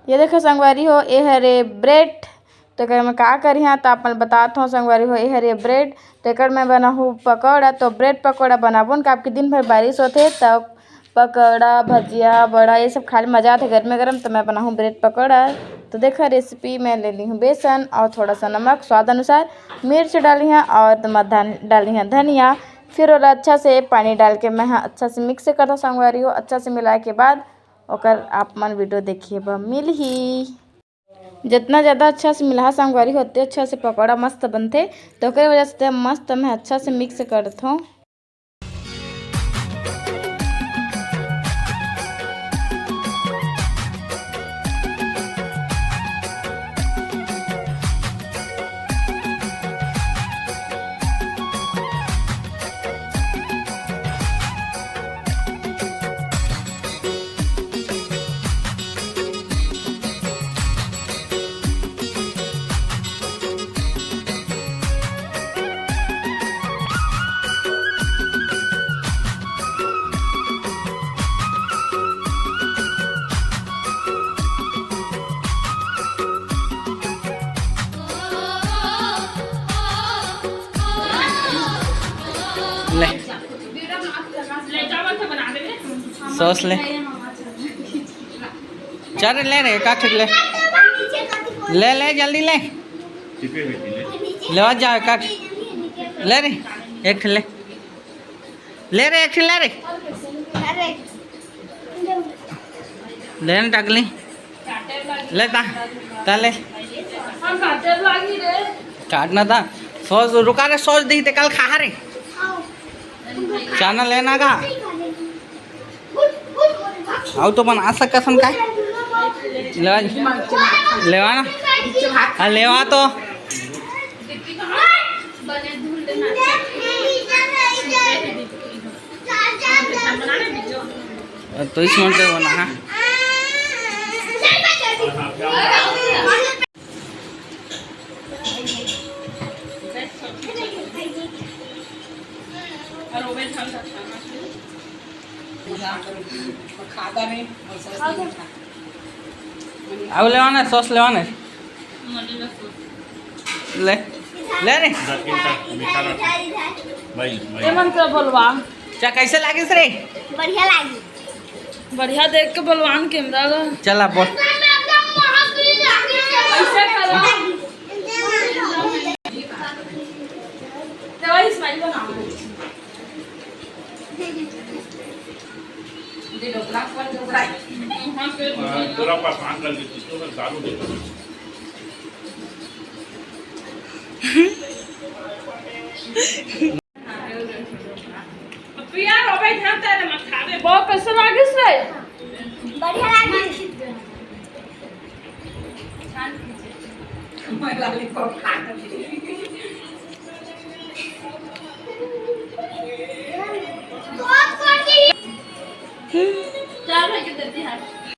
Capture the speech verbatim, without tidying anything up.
ये देखो संगवारी हो, ये हरे ब्रेड। तो एकर में का करिहा, तो आप मन बतात हो संगवारी हो, ये हरे ब्रेड। तो एकर में बनाहूँ पकौड़ा। तो ब्रेड पकौड़ा बनाबो न, काबर कि दिन भर बारिश होथे, तो पकौड़ा, भजिया, बड़ा, ये सब खाए ले मजा आथे गरमे गरम। तो मैं बनाहूँ ब्रेड पकौड़ा। तो देखा रेसिपी, मैं ले ली हूँ बेसन और थोड़ा सा नमक, स्वाद अनुसार मिर्च डाली हूँ और तो मैं धन डाली हूँ धनिया। फिर ओला अच्छा से पानी डाल के मैं ह अच्छा से मिक्स करता संगवारी हो। अच्छा से मिलाए के बाद ओकर आप मन वीडियो देखे बर मिलही। जितना ज़्यादा अच्छा से मिलाहा संगवारी हो, ओतने अच्छा से पकौड़ा मस्त बनथे। तो ओकरे वजह से मस्त मैं अच्छा से मिक्स करथों। ले, सॉस ले। चल रे, ले रे, एक आठ ले। ले, ले, जल्दी ले। लेवा जा, एक आठ। ले रे, एक ठे ले। ले रे, एक ठे ले रे। ले न टकली। ले ता, ता ले। काटना था। सॉस रुका रे, सॉस दी ते कल खा रे। चना लेना का? अउ तो बना सकत हन का? लेवा, लेवा ना। हाँ, लेवा तो। तो इस मन से बना, हाँ। अउ लेवा ना, सॉस लेवा ना। ले, ले रे। भाई, भाई। एमन के बोलवा। चा, कैसे लागिस रे? बढ़िया लागिस। बढ़िया देख के बोलवा न कैमरा ला। चला बोल। ऐसे करो। तो वही स्माइल बनाओ। हाँ, पूरा परेशान कर देती, तो मैं दारू देता हूँ। पिया रोबे ध्यान दे रे, मत खाबे। बहुत कैसे लागिस रे? बढ़िया लागिस।